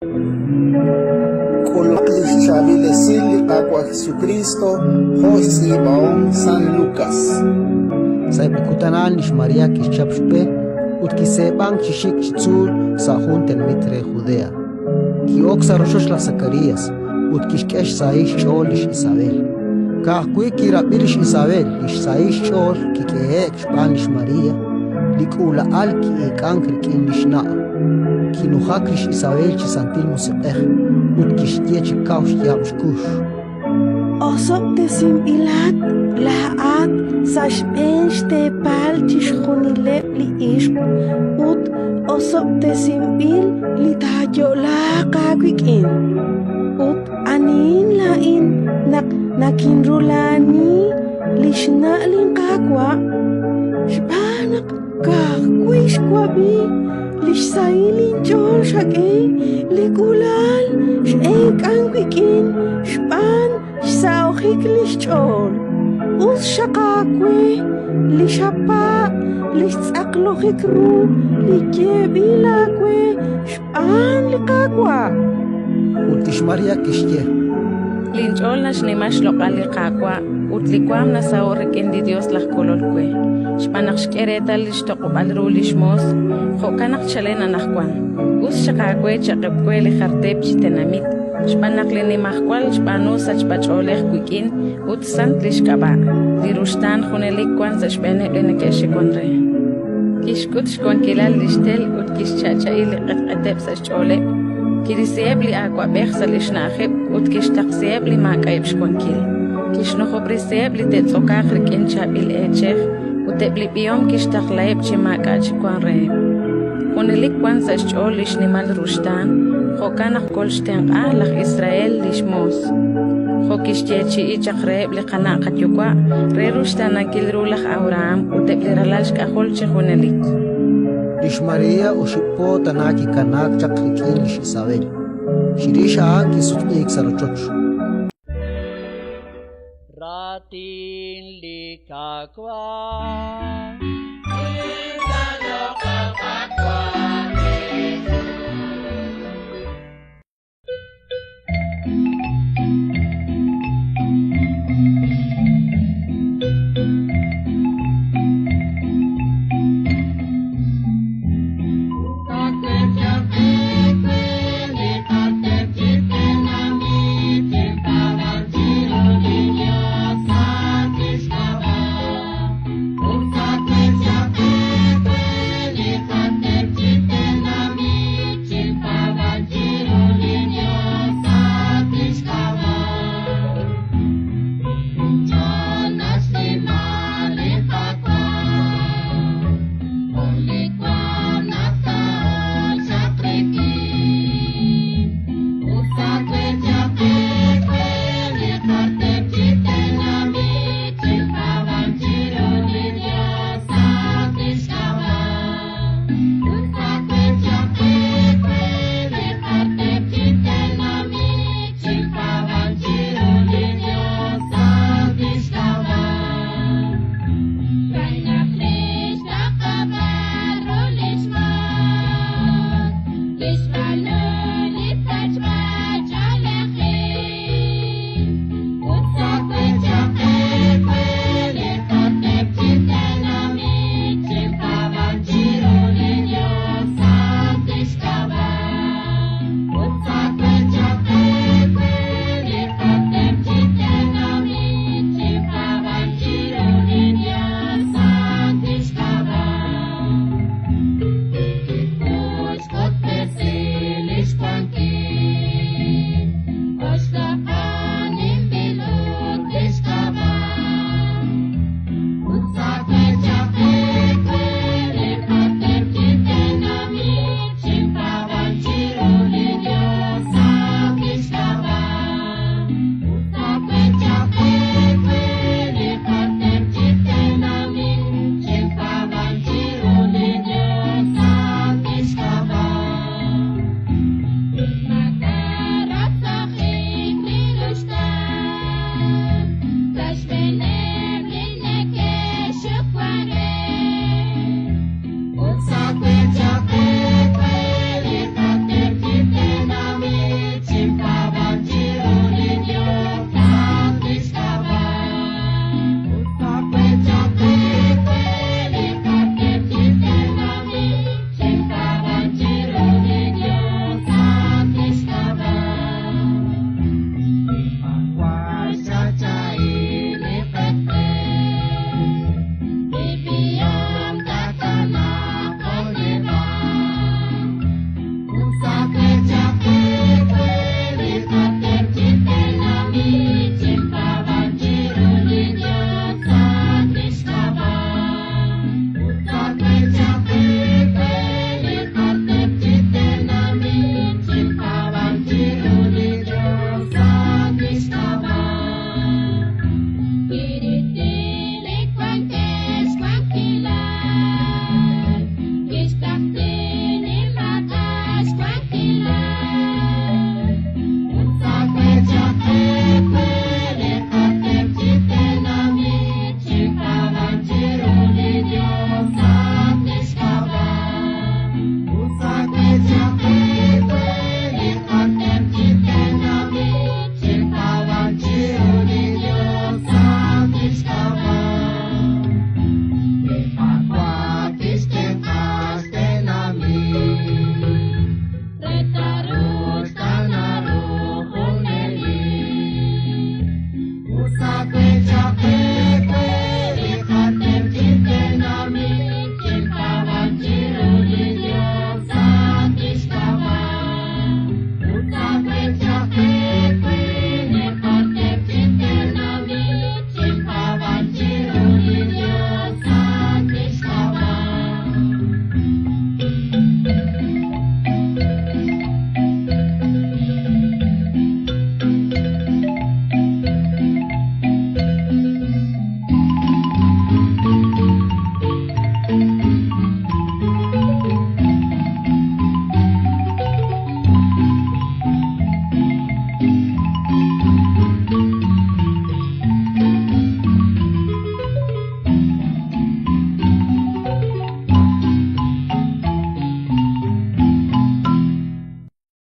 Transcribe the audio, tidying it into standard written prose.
K'ulumaq li xchaab'il esil li Qaawa' Jesukriist jo' xtz'iib'ahom San Lukas. Sa'eb' li kutan a'an lix María kixchap xb'e ut kiseeb'ank chi xik chi tzuul sa' jun tenamit re Judea. Ki'ok sa' rochoch laj Sakarías ut kixk'e xsahil xch'ool lix Isabel. Ka'ajwi' kirab'i lix Isabel li xsahil xch'ool kik'ehe'k xb'aan lix María, li k'uula'al ki'eek'ank rik'in li xna'. Kinujak lix Isabel chi Santil Musiq'ej ut kixye chi kaw xyaab' xkux. Osob'tesinb'ilat laa'at sa' xb'een xteepal chixjunileb' li ixq ut osob'tesinb'il li taayo'laaq aawik'in. Ut anihin laa'in naq nakinrula'ani li xna' linQaawa'? Xb'aan naq ka'ajwi' xwab'i li xsahil inch'ool xak'e, li k'uula'al x'eek'an wik'in xb'aan xsahojik li xch'ool. Us xaq aawe li xapaab' li xtz'aqlojik ru li yeeb'il aawe xb'aan li Qaawa'. Ut lix María kixye. Linch'ool naxnima xloq'al li Qaawa' ut li waanm nasaho'k rik'in li Yos laj Kolol we, xb'aan naq xk'e reetal li xtoq'ob'al ru li xmoos. Jo'kan naq chalen anaqwan, us xaq aawe cha'qeb' we li jar teep chi tenamit, xb'aan naq li Nimajwal xb'aanu sachb'ach'oolej wik'in ut sant li xk'ab'a'. Li ruxtaan junelik wank sa' xb'eeneb' li neke'xiwank re. Kixk'ut xwankilal li xtel ut kixcha'cha'i li q'etq'eteb' sa' xch'ooleb', kirisiheb' li awab'ej sa' li xna'ajeb' ut kixtaqsiheb' li maak'a'eb' xwankil. Kixnujob'resiheb' li te'tz'okaaq rik'in chaab'il eechej ut eb' li b'ihom kixtaqlaheb' chi maak'a' chik wank reheb'. Junelik wank sa' xch'ool li xnimal ruxtaan, jo'kan naq kolxtenq'a laj Israel li xmoos, jo' kixyeechi'i chaq reheb' li qana' qayuwa' re ruxtaanankil ru laj Abrahán ut eb' li ralal xk'ajol chi junelik. Lix María oxib' po tana kikanaak chaq rik'in lix Isabel. Chirix a'an kisutq'iik sa' rochoch. Raatin li Qaawa'.